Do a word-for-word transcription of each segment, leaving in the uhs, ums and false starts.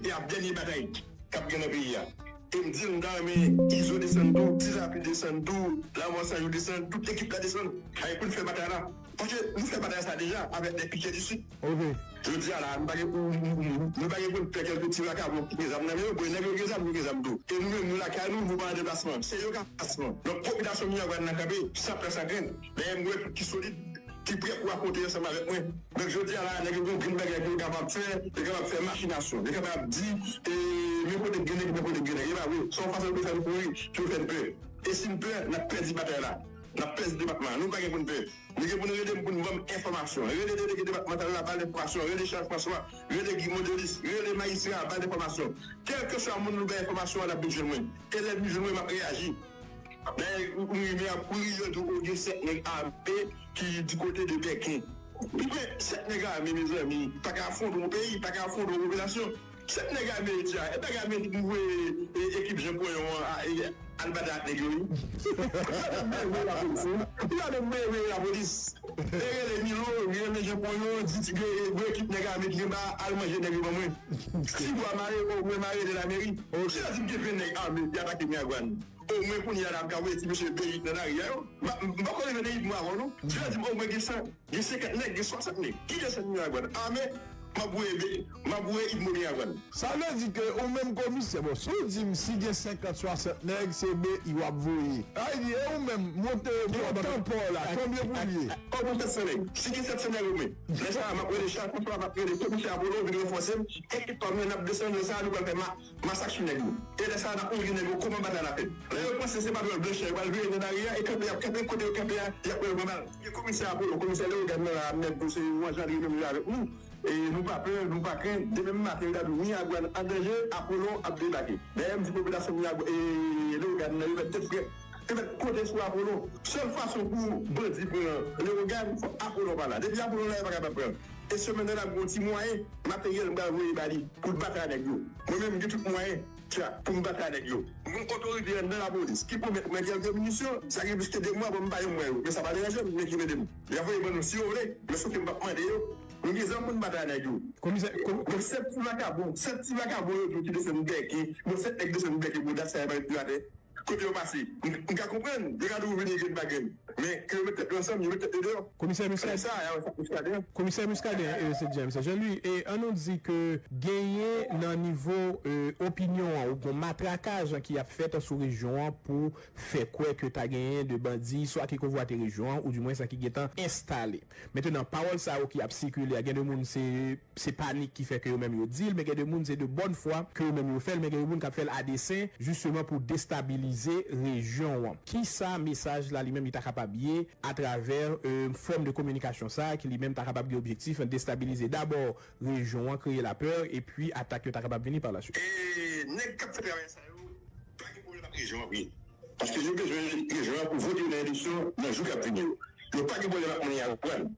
e ap dènye batay k ap gen nan peyi a. E m di l, m ta renmen Izo desann tou, Ti Zapi desann tou, Lanmò San Jou desann, tout ekip la desann. Ay, pou n fè batay la. Paske nou fè batay sa deja avèk nèg Pitye di Sid. Jodi a la, nou pa gen pou, nou pa gen pou n pè kèlke ti vakabon ki gen zam nan men yo. Bon, nèg yo gen zam, nou gen zam tou. E nou menm, nou lakay nou, nou pa nan deplasman. Se yo k ap deplasman. Donk, popilasyon Miragwàn nan kanpe, san pè, san krent. Dèyè m gen tout ki solid, ki prè pou afwonte ansanm avèk mwen. Donk, jodi a la, nèg yo gen grenn bagay pou yo kapab fè, yo kapab fè machinasyon, yo kapab di, e, men kote gen nèg, men kote gen nèg. E pa vre, se yon fason pou fè n kouri, pou fè n pè. E si n pè, n ap pèdi batay la. N ap pèdi depatman an. Nou pa gen pou n pè. Nou gen pou n rele m pou n ban m enfòmasyon. Rele delege depatmantal la, ba l enfòmasyon. Rele Charles François, rele Guy Mondelis, rele majistra a, ba l enfòmasyon. Kèlkeswa moun nou bay enfòmasyon an, l ap vin jwenn mwen. E lè l vin jwenn mwen, m ap reyaji. Dayè, yon rimè ap kouri, yo di w gen sèt nèg ame ki di kote de Bèken. Men sèt nèg ame, mezanmi, pa ka afwonte yon peyi, pa ka afwonte yon popilasyon. Sèt nèg ame, di a, e pa ka ame ki voye, e, ekip Jean Paulhan an, a, e, al batay ak nèg yo, wi. Yo ame voye lapolis, wi. Yo ame voye, voye lapolis. E rele Milo, rele Jean Paulhan, di ti gen, gen ekip nèg ame ki gen ba al manje nèg yo ban mwen. Si bwa mare, omwen mare de lameri. Ou di m gen ven nèg ame ki atake Miragwàn. Omwen kounye a la, m ka voye ti mesye Beyik nan lari a yo. M pa, m pa konn rive nan Yip mwa avè w non. Di a di m omwen gen san, gen senkant nèg, gen swasant nèg. Ki desann Miragwàn? Ame, m ap voye Be-, m ap voye Yip mwen Miragwàn. Sa vle di ke ou menm komisè, bon, si w di m si gen senkant, swasant nèg, se Beyik w ap voye. Sa vle di, e ou menm, monte, montan pò la, konbyen pou l ye? Omwen sèt san nèg. Si gen sèt san nèg, omwen. Lè sa a, m ap rele Chak, m ap rele komisè Apollo, vin ranfòse m. Ekip pa m yo, n ap desann, lè sa a, nou pral fè ma-, masak sou nèg yo. E lè sa a, n ap montre nèg yo kòman batay la fèt. Lè yo panse se pa dwòl blanchè, yo pral vire nan lari a, e kanpe y ap kanpe, kote yo kanpe a, y ap pran bal. Gen komisè Apollo, komisè Leogàn nan la, nèg yo se yon jan li menm yo avèk nou. E nou pa pè, nou pa krent. Demen maten, yo ta di w Miragwàn an danje, Apollo ap debake. Dayè, m di popilasyon Miragwàn, e, Leogàn nan, yo mèt tèt frèt. Yo mèt konte sou Apollo. Sèl fason pou bandi pran Leogàn, fòk Apollo pa la. Depi Apollo la, yo pa kapab pran l. E semèn nan, n ap gen yon ti mwayen, materyèl m pral voye ba li pou l batay nèg yo. Mwen menm, m gen tout mwayen, tcha, pou m batay nèg yo. M gen otorite anndan lapolis ki pwomèt mwen kèlke minisyon, sa gen plis ke de mwa, bon, m pa janm wè yo. Men sa pa deranje m, men ki mete m. Y a voye ban nou si yo vle, men sof ke m p ap mande yo. Nou gen zam pou n batay nèg yo. Komisè, kom- Donk, sèt ti vakabon, sèt ti vakabon yo tou ki desann Bèken, bon, sèt nèg desann Bèken, bon, dat sa yo pa met pye atè. Kote yo pase? M, m ka konprann, yo ka di w vini grenn pa grenn. Men, ke yo met tèt yo ansanm, yo met tèt yo deyò. Komisè Muscadin, sa a, sa Muscadin. Komisè Muscadin, e, se James. Jean-Louis, e, an nou di ke genyen nan nivo, e, opinyon an, ou gon matrakaj ki ap fèt sou rejyon an pou fè kwè ke ta genyen de bandi, swa ki konvwate rejyon an, ou di mwens ki gentan enstale. Mentenan, pawòl sa yo ki ap sikile a, gen de moun se, se panik ki fè ke yo menm yo di l, men gen de moun se de bòn fwa ke yo menm yo fè l, men gen de moun k ap fè l a desen, jisteman pou destabilize rejyon an. Kisa mesaj la li menm li ta kapab ye atravè, e, fòm de kominikasyon sa a ki li menm ta kapab gen objektif destabilize dabò rejyon an, kreye lapè, epi atak yo ta kapab vini pa la swit? E nèg k ap fè travay sa yo, pa gen pwoblèm ak rejyon an vre. Paske yo bezwen rejyon an pou vote yo nan eleksyon nan jou k ap vini yo. Yo pa gen pwoblèm ak moun Yagwàn.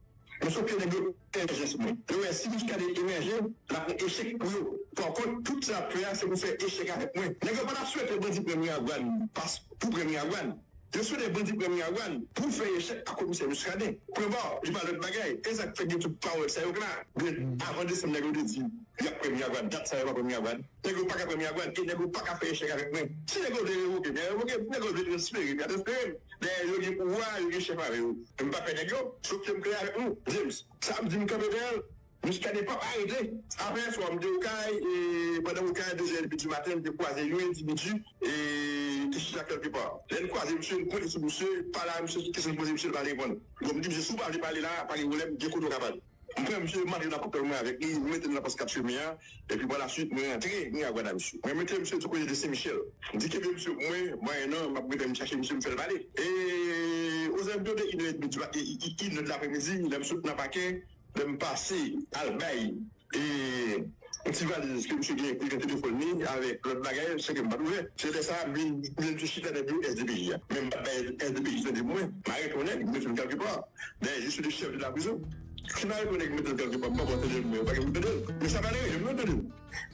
Men sof ke nèg yo fè jès mwen. Yo wè si Muscadin emèje, l ap yon echèk pou yo. Pa kont, tout sa y ap fè a, se pou fè echèk avèk mwen. Nèg yo pa t ap swete bandi pran Miragwàn, pas, pou pran Miragwàn. Yo swete bandi pran Miragwàn pou fè echèk ak komisè Muscadin. Pwen ba, li pa lòt bagay. E sa k fè gen tout pawòl sa yo k la. Gen, avan desanm, nèg yo te di, y ap pran Miragwàn. Dat sa yo pa pran Miragwàn. Nèg yo pa ka pran Miragwàn. E nèg yo pa ka fè echèk avèk mwen. Si nèg yo vle revoke m, y a revoke m. Si nèg yo vle transfere m, y a transfere m. Dayè, yo gen pouvwa, yo gen chèf avè yo. M pa pè nèg yo. Sof ke m klè avèk nou. James, sa m di, m kanpe dèyè l. Muscadin p ap arete. Apre yè swa, m te Okay, e pandan Okay, de zè edmi di maten, m te kwaze yon endividi, e te chita kèlke pa. Lè n kwaze misye, n konte sou misye, pale a misye, kesyon n poze misye, l pa reponn. Bon, m di misye, si w pa vle pale la, pa gen pwoblèm, gen kote w ka pale. M pran misye, m antre nan kòptèl mwen avèk li, m mete l nan pòs kat chemen an, epi pa la swit, mwen rantre, mwen al gade misye. Mwen mete misye sou kote de Sen Michèl. M di kenbe misye pou mwen, mwayennan, m ap gentan vin chache misye, m fè l pale. E, ozalantou de inè edmi di ma-, e, e, inè de lapremidi, lè m sot nan pakè, lè m pase al bay, e, yon ti valiz ke misye gen, gen telefòn li avèk lòt bagay, san ke m pa t ouvè. Se lè sa a, m vin, m vin chita nan biwo S D P J a. Men m pa t bay S D P J tande mwen, m arete yon nèg, m mete l kèlke pa. Dayè, je suis le chef de la prison. Si m arete yon nèg mete l kèlke pa, m pa pran tande l, men yo pa gen pou tande l. Men sa pa deranje m non tande l.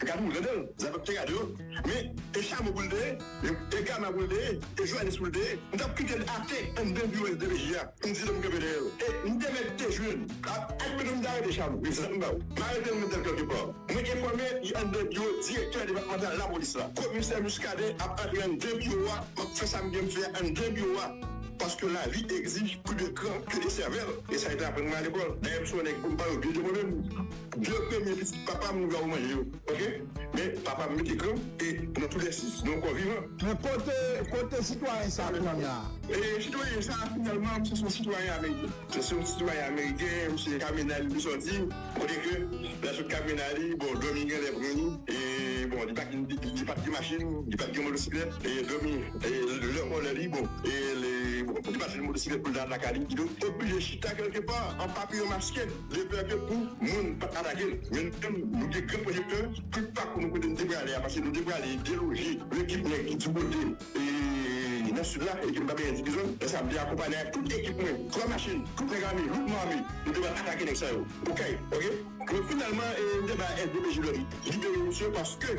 Gade ou tande l, Zafèm te gade yo. Men e Chamo pou l te ye, e Gama pou l te ye, e Joanis pou l te ye. M t ap kite l atè anndan biwo S D P J a. M di l m kenbe dèyè l. E m te mèt te jwenn. Ak, ak mete m ta rete Chamo. Egzanp m ba ou. M arete l mete l kèlke pa. Mwen enfòme li anndan biwo direktè depatmantal lapolis la. Komisè Muscadin ap antre anndan biwo a, m ap fè sa m gen m fè anndan biwo a. Paske lavi egzij plis de kran ke de sèvèl. E sa yo te aprann mwen alekòl. Dayè m se yon nèg pou m pale w byen de mwen menm. De premye pitit papa m, nou ka manje yo. Oke? Men papa m mete kran e nan tou lè sis, nou ankò vivan. Men kote, kote sitwayen sa kounye a? E sitwayen sa, finalman, misye se yon sitwayen ameriken. Se yon sitwayen ameriken, misye Kamina li te sòti, kote ke l al sot Kamina li, bon, dòmi genlè pran li, e bon, li pa t gen, li, li pa t gen machin, li pa t gen motosiklèt, e dòmi, e lè vòlè li, bon, e li, bon, li pa t gen motosiklèt pou l ta al lakay li, li te oblije chita kèlke pa, an papiye maske, de pè ke pou moun pa t atake l. Men nou menm, nou gen gran pwojektè, tout pakou nou kote nou te prale a, paske nou te prale deloje yon ekip nèg ki di kote e nan sid la, e ke m pa benyen di ki zòn, lè sa a m te akonpaye ak tout ekip mwen, twa machin, tout nèg ame, loudman ame, nou te pral atake nèg sa yo. Okay, oke? Men finalman, e, m te bay S D P J lòd libere misye paske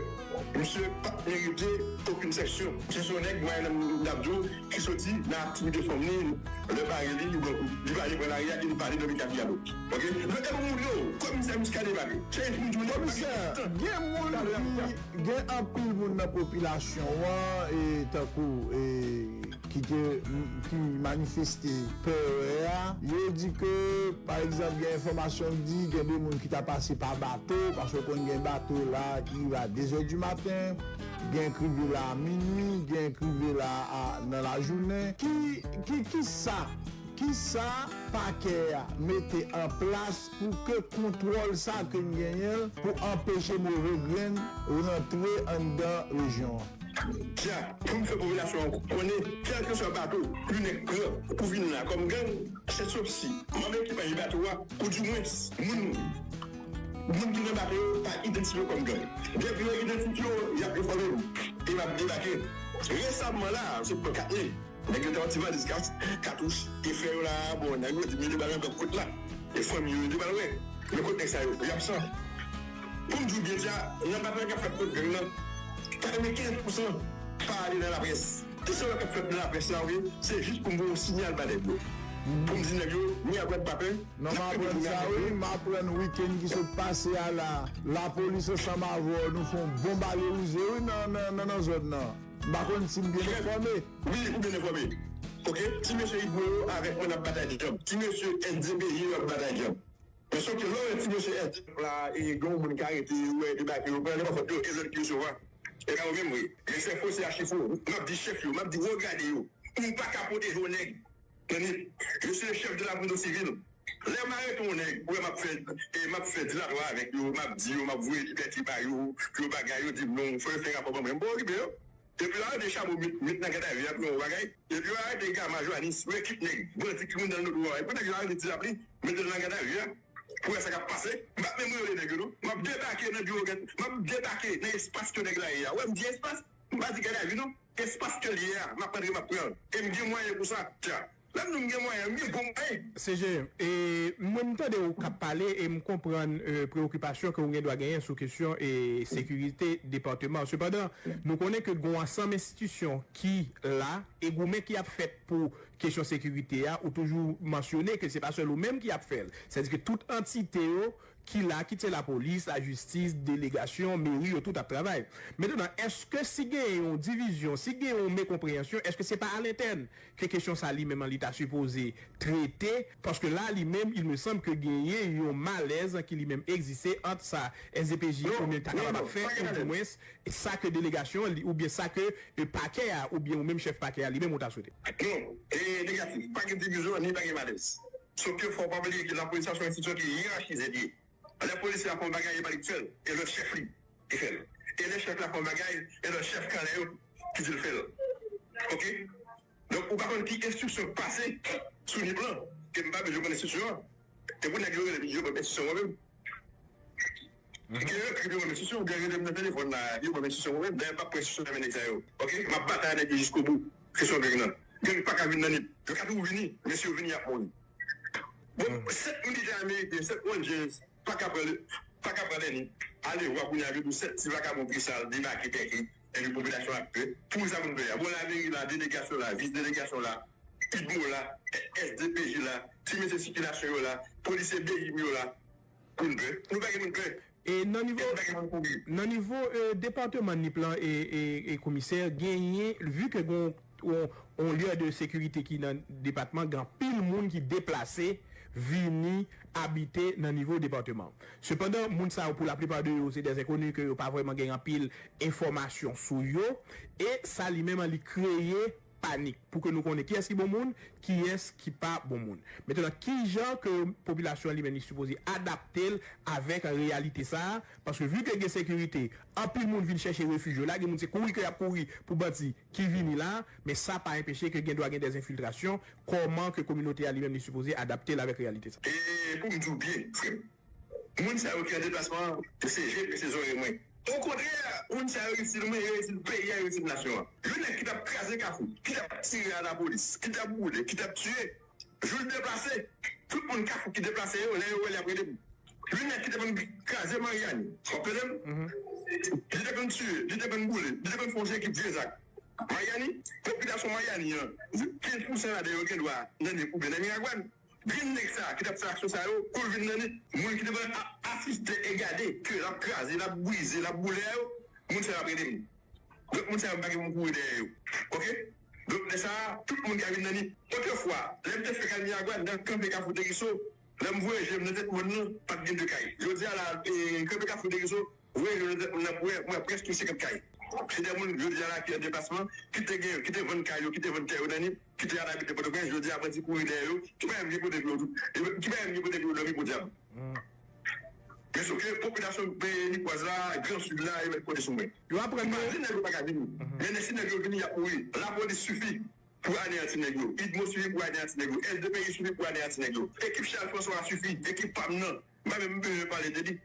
misye pa t merite okenn sanksyon. Misye se yon nèg, mwen menm m t ap di w, ki soti nan aktivite fanm li, lè pare li, bon, li pale pran lari a, e li pale nan mikati a tou. Oke? Donk, e pou moun yo, komisè Muscadin debake. Se pou moun yo, komisè, gen moun ki Gen anpil moun nan popilasyon an, e, tankou, e, ki te, ki manifeste pè a, yo di ke, pa egzanp, gen enfòmasyon ki di gen de moun ki ta pase pa bato, paske w konn gen bato la ki rive a de zè di maten, gen k rive la a minui, gen k rive la a, nan lajounen. Ki, ki, ki sa Kisa pakè a mete an plas pou ke kontwòl sa ke n genyen l pou anpeche move grenn rantre anndan rejyon an? Dja, pou m fè popilasyon an konnen, kèlkeswa bato yon nèg pran pou vin la kòm gang, se sof si manm ekipaj bato a, oudimwens moun, moun ki nan bato yo pa idantifye yo kòm gang. Depi yo idantifye yo, y ap enfòme m e m ap debake. Resamman la a, se pran kat nèg. Nèg yo te yon ti valiz kat, katouch, e frè yo la, bon, nèg yo di m yo te ba l nan bòt kot la. E fanmi yo, yo te ba l wè. Men kot nèg sa yo, y ap san. Pou m di w byen dja, nan batay k ap fèt kont gang nan, katrevenkenz pousan pa ale nan laprès. E sa k ap fèt nan laprès la, wi, se jis pou m voye yon siyal ba nèg yo. Pou m di nèg yo, ni a pè, pa pè. Non, m aprann sa, wi, m aprann wikenn ki sot pase a la. Lapolis ansanm avè w, nou fè yon bon bale wouze, wi, nan, nan, nan, nan zòn nan. M pa konn si m byen enfòme. Wi, ou byen enfòme. Oke? Ti mesye Igbo yo avèk mwen n ap batay djanm. Ti mesye N D P yo ap batay djanm. Men sof ke lè w wè ti mesye N D P la, e gen yon moun ki arete, yo wè debake, yo pran, li pa fòt yo, e lòt ki resevwa. E pa yo menm, wi. Men se fo, se achi fo. M ap di chèf yo, m ap di wo grade yo. Ou pa ka pwoteje yon nèg. Tande, je suis le chef de la prison civile. Lè m arete yon nèg, ou wè m ap fè, e m ap fè dilatwa avèk yo, m ap di yo, m ap voye libète ba yo, pou yo bagay, yo di m non, fò yo fè rapò ban mwen. M pa okipe yo. Epi yo arete Chamo, met, met nan gadavi a pou yon bagay. Epi yo arete Gama, Joanis, yon ekip nèg, bandi ki moute nan do a. Epi nèg yo arete ti lapli, mete l nan gadavi a. Pou wè sa k ap pase. M p ap menm rele nèg yo non. M ap debake nan biwo gad, m ap debake nan espas ke nèg la ye a. Ou wè m di espas, m pa di gadavi non. Espas ke l ye a, m ap rantre, m ap pran l. E m gen mwayen pou sa. Dja. Lè m di w m gen mwayen, m gen bon mwayen. C G, e mwen m tande w k ap pale e m konprann, e, preyokipasyon ke w gen dwa genyen sou kesyon, e, sekirite depatman. Sepandan, nou konnen ke gen yon ansanm enstitisyon ki la e goumen ki ap fèt pou kesyon sekirite a, ou toujou mansyone ke se pa sèl ou menm ki ap fè l. Sètadi ke tout antite yo ki la, kit se lapolis, lajistis, delegasyon, meri, yo tout ap travay. Mentnan, èske si gen yon divizyon, si gen yon mekonpreyansyon, èske se pa alentèn ke kesyon sa li menm an li ta sipoze trete? Paske la, li menm, il me semble ke genyen yon malèz ki li menm egziste ant sa S D P J oubyen ta kapab ap fè, oudimwens, sa ke delegasyon an li, oubyen sa ke, e, pakè a, oubyen ou menm chèf pakè a, li menm ou ta swete. Non, e negatif. Pa gen divizyon, ni pa gen malèz. Sof ke fò w pa bliye ke lapolis la se yon enstitisyon ki yerachize li ye. Lè polisye a fè yon bagay, e pa li ki fè l, e lòt chèf li ki fè l. E lè chèf la fè yon bagay, e lòt chèf kanlè yo ki di l fè l. Oke? Donk, ou pa konn ki enstriksyon k pase sou nip lan, e m pa bezwen konn enstriksyon an. E pou nèg yo rele m, yo ban m enstriksyon mwen menm. Gen yo ki ban m enstriksyon, oubyen rele m nan telefòn la, yo ban m enstriksyon mwen menm. Dayè, m p ap pran enstriksyon nan men nèg sa yo. Oke? M ap batay nèg yo jiskobou. Kesyon gang nan. Gang pa ka vin nan nip. Yo ka tou vini, men si yo vini, y ap mouri. Bon, sèt militè ameriken, sèt Rangers, pa ka pran, pa ka pran Lènit. Ale wè kounye a, yo di sèt ti vakabon ki sal debake Tèki, epi popilasyon ap pè. Pou sa pou n pè a. Bon, lameri la, delegasyon la, vis delegasyon la, UDMO la, S D P J la, ti mesye sikilasyon yo la, polisye B M yo la, pou n pè. Nou pa gen pou n pè. E nan nivo, nan nivo e, depatman Nip lan e, e, e komisè, genyen, vi ke gen yon, yon lye de sekirite ki nan depatman, gen anpil moun ki deplase vini abite nan nivo depatman. Sepandan, moun sa yo, pou laplipa de yo, se dè enkoni ke yo pa vrèman gen anpil enfòmasyon sou yo, e sa li menm li kreye panik pou ke nou konnen kiyès ki bon moun, kiyès ki pa bon moun. Mentnan, ki jan ke popilasyon an li menm li sipoze adapte l avèk reyalite sa a? Paske vi ke gen sekirite, anpil moun vin chèche refij yo la, gen moun se kouri ke y ap kouri pou bandi ki vini la, men sa pa enpeche ke gen dwa gen dè enfiltrasyon, kòman ke kominote a li menm li sipoze adapte l avèk reyalite sa a? E pou m di w byen, frè m, moun sa yo ki an deplasman an, se je m e se zòrèy mwen. Okontrè, moun sa yo itil mwen, yo itil peyi a, yo itil nasyon an. Yon nèg ki t ap kraze Kafou, ki t ap tire a lapolis, ki t ap boule, ki t ap tiye, jou l deplase, tout moun Kafou ki deplase yo, lè yo wè l, y ap rele m. Yon nèg ki te konn kraze Maryani, w ap tande m? Li te konn tiye, li te konn boule, li te konn fè yon seri ekip vye zak. Maryani, popilasyon Maryani an, kenz pousan ladan yo gen dwa nan Nip oubyen nan Miragwàn. Grenn nèg sa a ki t ap fè aksyon sa yo, kou l vin nan Nip, moun ki te konn ap asiste e gade ke l ap kraze, l ap brize, l ap boule a yo, moun sa yo ap rele m. Donk, moun sa yo, m pa gen pou m kouri dèyè yo. Oke? Donk, lè sa a, tout moun ka vin nan Nip. Otrefwa, lè m te fèk al Miragwàn, nan kanpe Kafou Deriso, lè m voye je m nan tèt mòn nan, pa t gen de kay. Jodi a la, e, kanpe Kafou Deriso, voye je m nan tèt mòn nan, pou wè, m wè prèske senkant kay. Se de moun, jodi a la, ki an deplasman, ki te gen, ki te vann kay yo, ki te vann tè yo nan Nip, ki te al abite Pòtoprens, jodi a, bandi kouri dèyè yo, ki pa menm gen kote pou yo tout, ki pa menm gen kote pou yo dòmi, podyab. Men sof ke popilasyon, e, nipwaz la, Gran Sid la, yo mèt konte sou mwen. Yo aprann nou. Imajine nèg yo pa ka vini. Men si nèg yo vini, y ap mouri. Lapolis sifi pou aneyanti nèg yo. UDMO sifi pou aneyanti nèg yo. S D P J sifi pou aneyanti nèg yo. Ekip Charles François a sifi. Ekip pa m nan. M pa menm bezwen pale de li.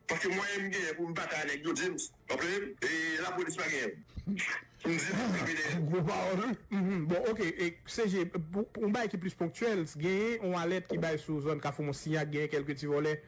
Paske mwayen m genyen pou m batay a nèg yo, James, w ap tande m? E lapolis pa genyen. M di l, m kanpe dèyè. Gwo pawòl, wi. Mhm. Bon, oke. E, C G, pou, pou yon bagay ki plis ponktyèl, genyen yon alèt ki bay sou zòn Kafou Monsignac, genyen kèlke ti vòlè,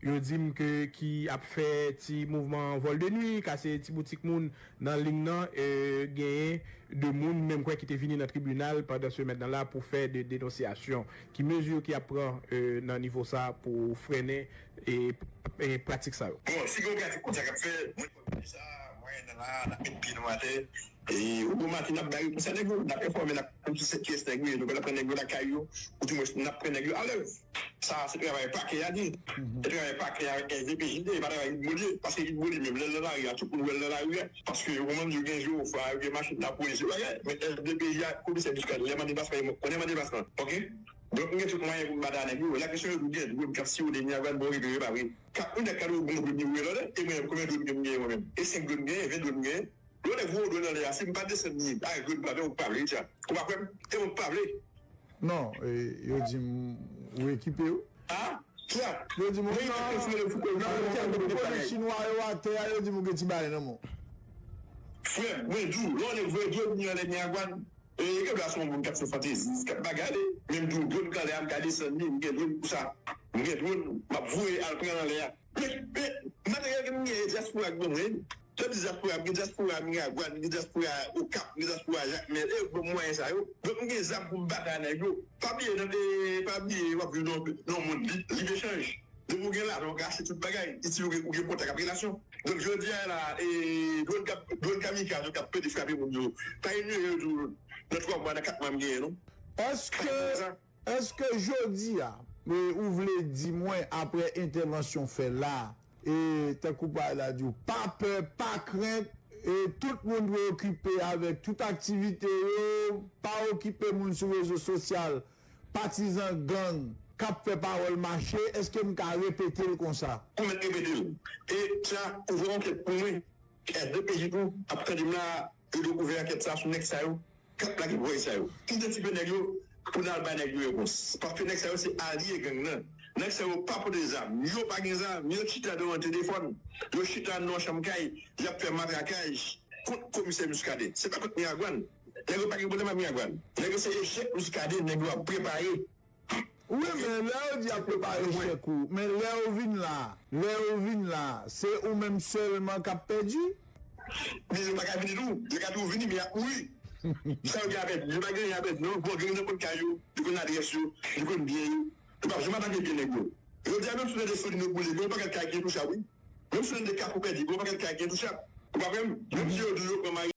yo di m ke ki ap fè ti mouvman vòl de nwi, kase ti boutik moun nan liy nan, e, genyen de moun menm kwè ki te vini nan tribinal pandan semèn nan la pou fè de denonsyasyon. Ki mezi ki ap pran, e, nan nivo sa pou frennen, e, e, pratik sa yo? Bon, si gen yon pratik konsa k ap fèt, mwen, sa, mwayen nan la, n ap met pye nou atè. E, ou bon maten, n ap bay repons a nèg yo, n ap enfòme, n ap konn ki se, kiyès nèg yo ye, nou pral pran nèg yo lakay yo, oudimwens, n ap pran nèg yo alèz. Sa a se travay pakè a li. Se travay pakè avèk S D P J li ye, e pa travay UDMO li ye. Paske UDMO li menm, lè l nan lari a, tout moun wè l nan lari a. Paske yo konprann yo gen jewofwa, yo gen machin lapolis, yo bagay. Men S D P J a, komisè Muscadin, lè m an deplasman, mwen, mwen an deplasman. Oke? Donk, m gen tout mwayen pou m batay nèg yo. La kesyon yo di w gen dwòn k ap siyone Miragwàn, bon, rete yo pa vre. Ka, yon nèg ka di w gon dwòn li voye lòt, e mwen, konbyen dwòn ke m genyen mwen menm? E senk dwòn m genyen, ven dwòn m genyen? Yon nèg voye yon dwòn anlè a, si m pa desann li, a, dwòn pa vle, ou pa vle, tja. Ou pa kwè m? E mwen pa vle. Non, e, yo di m, ou ekipe w. A? Tja. Yo di m, ou nan, nan kèk pwodui chinwa yo atè a, yo di m ou gen ti bagay nan men w. Frè m, mwen di w, lè yon nèg voye dwòn li anlè Miragwàn, e, gen dwa se yon moun k ap fè fantezi, k ap bagay li. Men m di w, dwòn k anlè a, m ka desann li, m gen dwòn pou sa. M gen dwòn, m ap voye al pran l anlè a. Men, men, materyèl ke m genyen, dyaspora k ban mwen. Lè m di dyaspora, m gen dyaspora Miragwàn, m gen dyaspora Okap, m gen dyaspora Jakmèl, e yo k ban m mwayen sa yo. Donk, m gen zam pou m batay nèg yo. Pa bliye, non, e, pa bliye, w ap viv nan, nan yon mond li, li echanj. Depi w gen lajan, w ka achte tout bagay. Isit, ou gen, ou gen kontak ak relasyon. Donk, jodi a la, e, dwòn k ap, dwòn kamikaz yo k ap pede frape moun yo. Pa inyore yo tou, nan twa mwa, nan kat mwa m genyen, non. Èske, èske jodi a, e, ou vle di mwen, apre entèvansyon w fè la, e, tankou pale la di w, pa pè, pa krent, e, tout moun dwe okipe avèk tout aktivite yo, pa okipe moun sou rezo sosyal, patizan gang k ap fè pawòl mache, èske m ka repete l konsa? Ou mèt repete l. E sa, ouvè ankèt pou mwen. S D P J tou ap tande m la, yo dwe ouvè ankèt sa sou nèg sa yo k ap lage vòy sa yo. Idantifye nèg yo pou n al bay nèg yo repons. Paske nèg sa yo se alye gang nan. Nèg sa yo pa pote zam. Yo pa gen zam. Yo chita devan telefòn. Yo chita nan yon chanm kay. Y ap fè matrakaj kont komisè Muscadin. Se pa kont Miragwàn. Nèg yo pa gen pwoblèm ak Miragwàn. Nèg yo se echèk Muscadin. Nèg yo ap prepare. Wi, men lè yo di y ap prepare chèk ou, men lè yo vin la, lè yo vin la, se ou menm sèlman k ap pèdi? Men yo pa ka vini tou. Yo ka tou vini, men y ap mouri. Sa yo gen a pèdi? Yo pa gen anyen a pèdi, non. Bon, gen nenpòt kay yo, yo konn adrès yo, yo konn byen yo. Yo p ap janm atake byen nèg yo. Yo di a menm si w tande Solino boule, gen yon pakèt kay ki entouchab, wi. Menm si w tande Kafou pèdi, gen yon pakèt kay ki entouchab. Ou pa kwè m? Menm si yo di